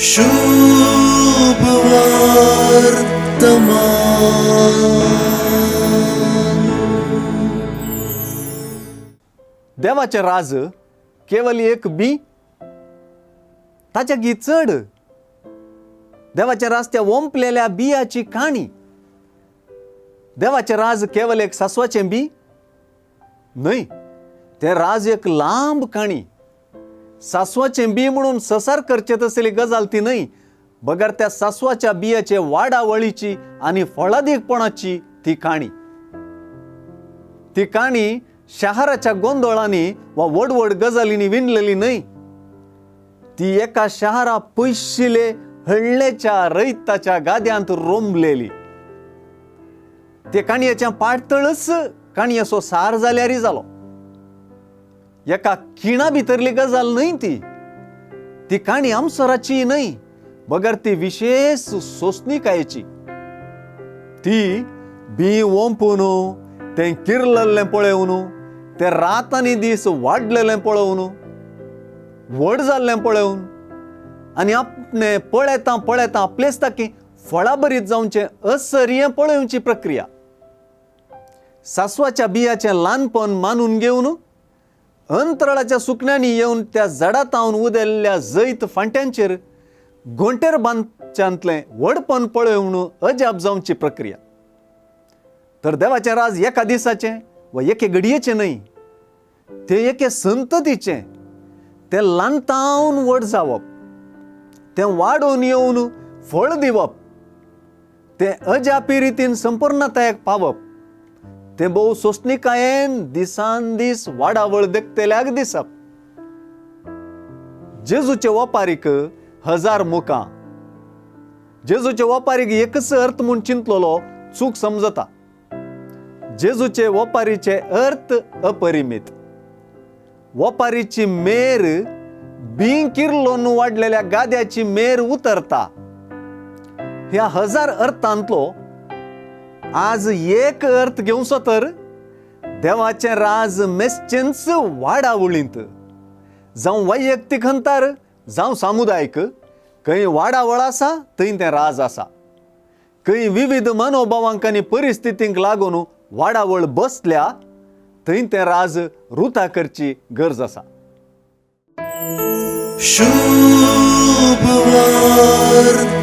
शुभ वर्तमान. देवाचें राज केवल एक बी ताच्या गी चड. देवाचें राज त्या ओंपलेल्या बियाची काणी. देवाचें राज केवल एक सासवाचें बी न्हय, तें राज एक लांब काणी. सासवाचें बी म्हणून ससार करचें तसली गजाल ती न्हय, बगर त्या सासवाच्या बियाचे वाडावळीची आनी फळादीकपणाची ती काणी. ती काणी शहराच्या गोंदळांनी वा व्हड व्हड गजालींनी विणलेली न्हय. ती एका शहरा पयशिले हळ्ळेच्या रयताच्या गाद्यांत रोंबलेली. ते काणयेच्या पाटतळच काणयेचो सार जाल्यारय जालो. एका खिणा भितरली गजाल न्हय ती. ती काणी आमसराची न्हय, बगर ती विशेश सोंसणिकायेची. ती बी ओंपून तें किरलल्लें पळोवन, तें रात आनी दीस वाडलेलें पळोवन, व्हड जाल्लें पळोवन आनी आपणें पळयता पळयता आपलेच ताकी फळाभरीत जावचें असर्यें पळोवची प्रक्रिया. सासवाच्या बियाचें ल्हानपण मानून घेवन अंतराळाच्या सुकण्यांनी येवन त्या झाडा तावन उदेल्ल्या जैत फांट्यांचेर गोंटेर बांदच्यांतलें व्हडपण पळोवन अजाप जावची प्रक्रिया. तर देवाचें राज एका दिसाचें वा एके घडयेचें न्हय, तें एके संततीचें. तें ल्हानतावन व्हड जावप, तें वाडोवन येवन फळ दिवप, तें अजापी रितीन संपूर्णतायेक पावप, तें भोव सोंसणिकायेन दिसान दीस वाडावळ देखतल्याक दिसप. जेजूचे वपारीक हजार मुखां. जेजूचे वपारीक एकच अर्थ म्हूण चिंतलेलो चूक समजता. जेजूचे वपारीचे अर्थ अपरिमीत. वपारीची मेर बी किर्लोन वाडलेल्या गाद्याची मेर उतरता. ह्या हजार अर्थांतलो आज एक अर्थ घेवचो तर देवाचें राज मेसचेंच वाडावळींत, जावं वैयक्तीक हंतार जावं सामुदायीक, खंय वाडावळ आसा थंय तें राज आसा. खंय विविध मनोभावांक आनी परिस्थितींक लागून वाडावळ बसल्या थंय तें राज रुता करची गरज आसा. शुभ वर्तमान.